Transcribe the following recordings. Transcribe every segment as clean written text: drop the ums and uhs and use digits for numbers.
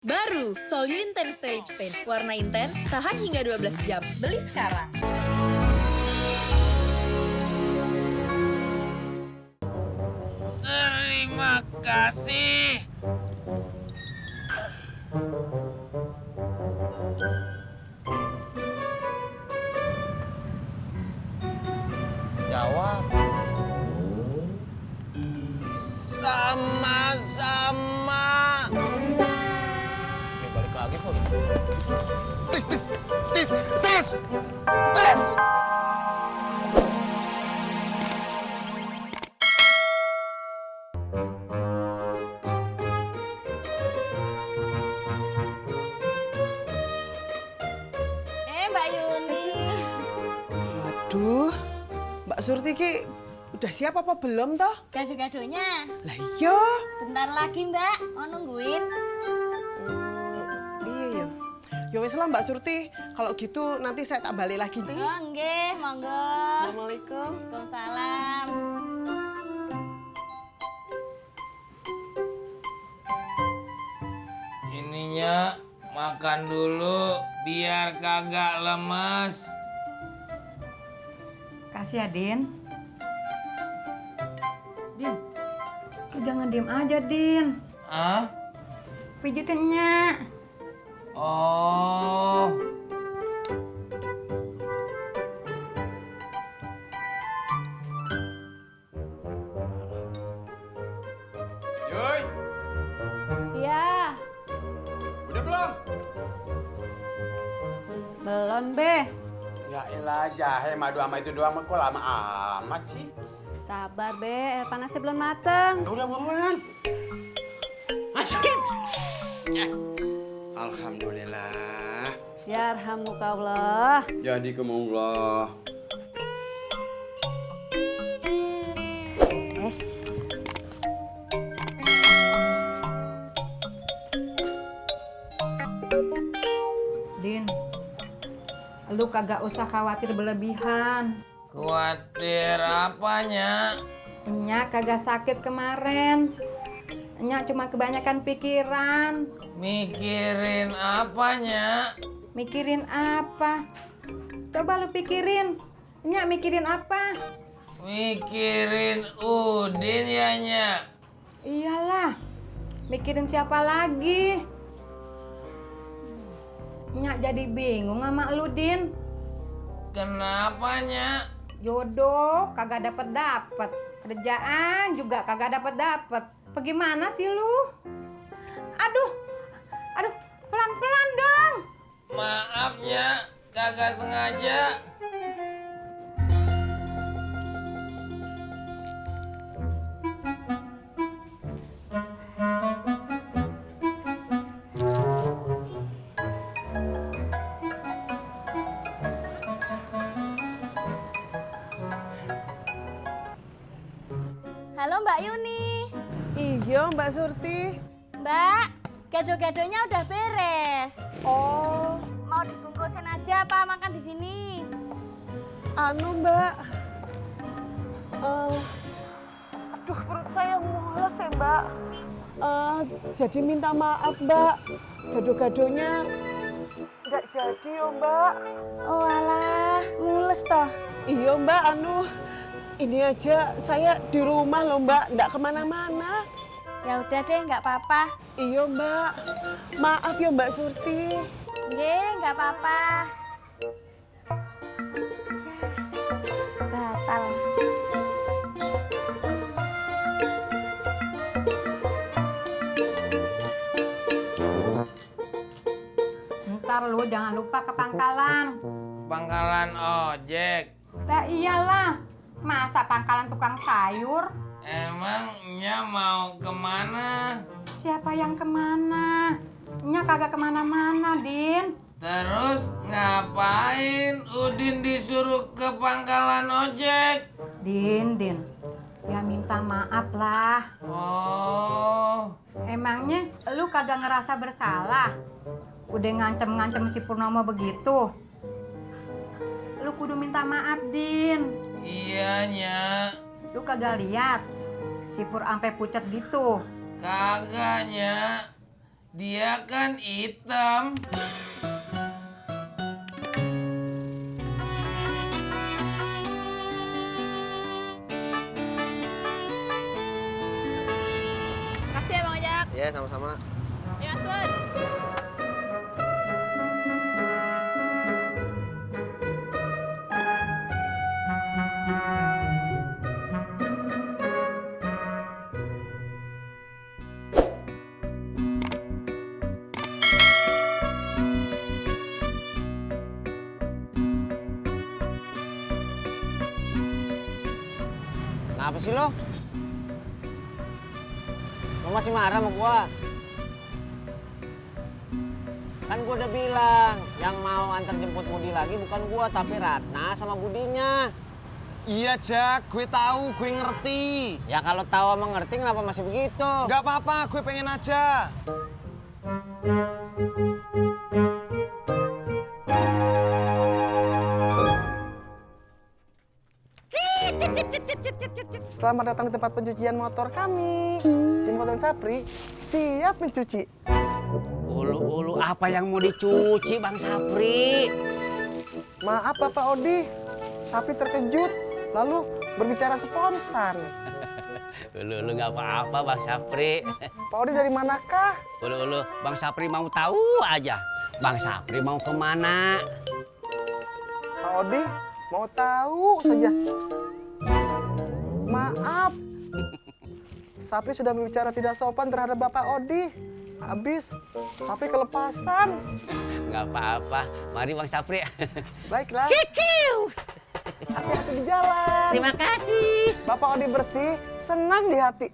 Baru, Solyu Intense Lip Stain. Warna intens, tahan hingga 12 jam. Beli sekarang. Terima kasih. Jawab. Sama-sama. Balik lagi, Pur. Tis, tis, tis, tis, tis. Mbak Yuni. Aduh, Mbak Surti ki udah siap apa belum toh? Gado-gadonya. Lah iya. Bentar lagi Mbak, mau nungguin. Iya ya. Ya wes lah Mbak Surti, kalau gitu nanti saya tak balik lagi nih. Oh nggih, monggo. Assalamualaikum. Waalaikumsalam. Ininya makan dulu biar kagak lemas. Kasih ya, Din. Din, lu jangan diem aja, Din. Ah? Pijitinnya. Oh. Yoi, Iya, udah belum? Belum, Be. Ya elah, jahe madu sama itu doang kok lama amat sih. Sabar, Be. Air panasnya belum mateng. Udah buruan. Masukin. Ya. Alhamdulillah. Ya, alhamdulillah. Jadi kemullah. Es. Din, lu kagak usah khawatir berlebihan. Khawatir apanya? Enyak kagak sakit kemarin. Enyak cuma kebanyakan pikiran. Mikirin apanya? Mikirin apa? Coba lu pikirin. Enyak mikirin apa? Mikirin Udin ya, Nyak? Iyalah. Mikirin siapa lagi? Enyak jadi bingung sama lu, Din. Kenapa, Nyak? Jodoh kagak dapet-dapet. Kerjaan juga kagak dapet-dapet. Bagaimana sih lu? Aduh. Aduh, pelan-pelan dong. Maaf, Nyak. Kagak sengaja. halo Mbak Yuni. Iya Mbak Surti. Mbak, gado-gadonya udah beres. Oh, Mau dibungkusin aja apa makan di sini? anu Mbak. Aduh perut saya mules ya Mbak. Jadi minta maaf Mbak. Gado-gadonya nggak jadi ya Mbak. Oh alah, mules toh. Iya Mbak, ini aja saya di rumah loh Mbak, nggak kemana-mana. Ya udah deh, nggak apa-apa. Iya Mbak, maaf ya Mbak Surti. Nggih, nggak apa-apa. Batal. Ntar lu jangan lupa ke pangkalan. Pangkalan ojek. Lah iyalah. Masa pangkalan tukang sayur? Emang Nyak mau kemana? Siapa yang kemana? Nya kagak kemana-mana, Din. Terus ngapain Udin disuruh ke pangkalan ojek? Din. Ya minta maaf lah. Oh, Emangnya lu kagak ngerasa bersalah? Udah ngancem-ngancem si Purnomo begitu. Lu kudu minta maaf, Din. iya, Nyak. Lu kagak lihat si Pur ampe pucat gitu. Kagak, Nyak. Dia kan hitam. Kasih ya Bang Ojak. Ya, sama-sama. Ya Mas Bud. Kenapa sih lo? Lo masih marah sama gua? Kan gua udah bilang, yang mau antar jemput Budi lagi bukan gua, tapi Ratna sama Budinya. Iya, Jak. Gue tahu, gue ngerti. Ya kalau tahu sama ngerti kenapa masih begitu? Gak apa-apa, gue pengen aja. Selamat datang di tempat pencucian motor kami. Cimot dan Sapri siap mencuci. Ulu-ulu apa yang mau dicuci Bang Sapri? Maaf Bapak Odi, Sapri terkejut lalu berbicara spontan. Ulu-ulu nggak apa-apa Bang Sapri. Pak Odi dari manakah? Ulu-ulu Bang Sapri mau tahu aja. Bang Sapri mau kemana? Pak Odi mau tahu saja. Maaf, Sapri sudah berbicara tidak sopan terhadap Bapak Odi. Habis, Sapri kelepasan. Nggak apa-apa. Mari Bang Sapri. Baiklah. Hati-hati di jalan. Terima kasih. Bapak Odi bersih, senang di hati.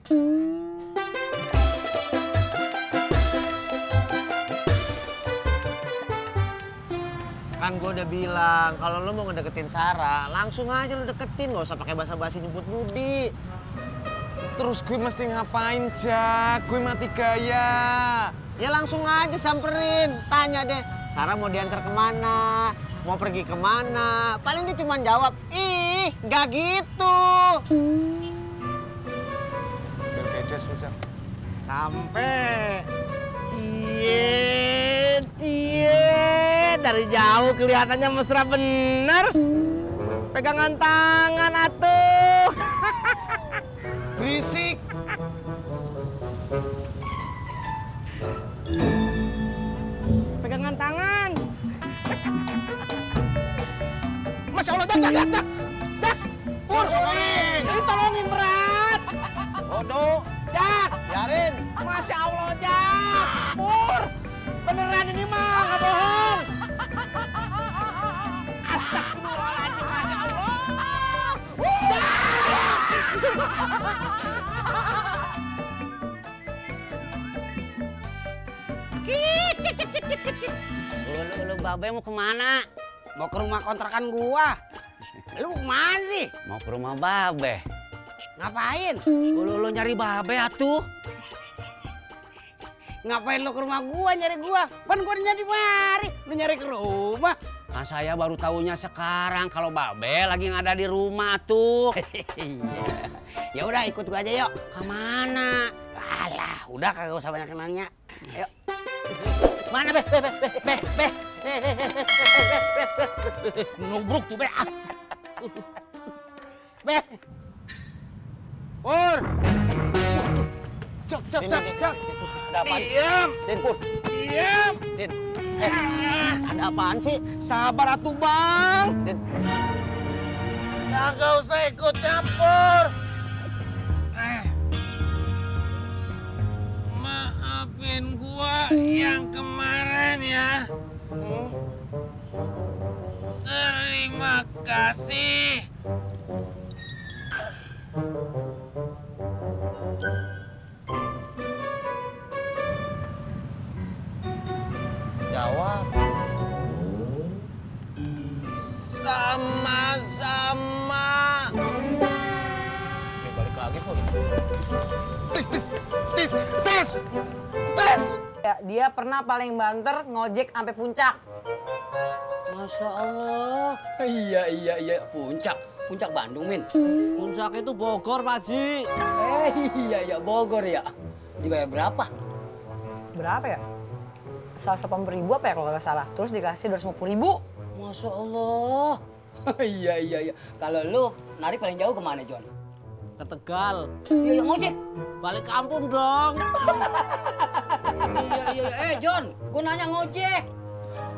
Kan gue udah bilang, kalau lo mau ngedeketin Sarah, langsung aja lo deketin, gak usah pakai basa-basi nyebut Budi. Terus gue mesti ngapain, Jak? Gue mati gaya. Ya langsung aja samperin, tanya deh, Sarah mau diantar kemana, mau pergi kemana. Paling dia cuma jawab, ih gak gitu. Biar kedes, Jak. Sampai. Cie. Dari jauh kelihatannya mesra bener. Pegangan tangan atuh. Berisik. Pegangan tangan. Masya Allah, Jak. Pur, ini tolongin berat. Bodoh, Jak, biarin. Masya Allah, Jak. Pur, beneran ini mah, nggak bohong. Astagfirullahaladzim, Masya Allah. Lu Babe mau kemana? Mau ke rumah kontrakan gua. Lu mau kemana nih? Mau ke rumah Babe. Ngapain? Lu nyari Babe atuh. Ngapain lo ke rumah gua nyari gua? Pan gua nyari mari, lu nyari ke rumah. Kan saya baru tahunya sekarang kalau Babe lagi nggak ada di rumah tuh. Ya udah ikut gua aja yuk. Kemana? Alah, udah kagak usah banyak nanya. Ayo. Mana Be? Nubruk tuh Be. Be. Pur. Jak. Ada apaan? Diam. Din, Pur. Diam. Din. Ada apaan sih? Sabar atuh Bang. Din. Kagak usah ikut campur. Maafin gua yang kemarin ya. Terima kasih. Jawab. Sama-sama. Oke, balik lagi, Pur. Tes. Ya, dia pernah paling banter ngojek sampai puncak. Masya Allah. Iya. Puncak Bandung, Min. Puncak itu Bogor, Pak Haji. Iya, Bogor ya. Dibayar berapa? berapa ya? 180.000 apa ya kalau nggak salah. Terus dikasih 250.000. Masya Allah. Iya. Kalau lu narik paling jauh kemana, John? Ke Tegal. Iya, ngojek. Balik kampung dong. Iya. John, gua nanya ngojek.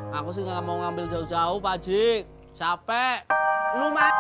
Aku sih nggak mau ngambil jauh-jauh, Pak Haji. Capek. Lu mah.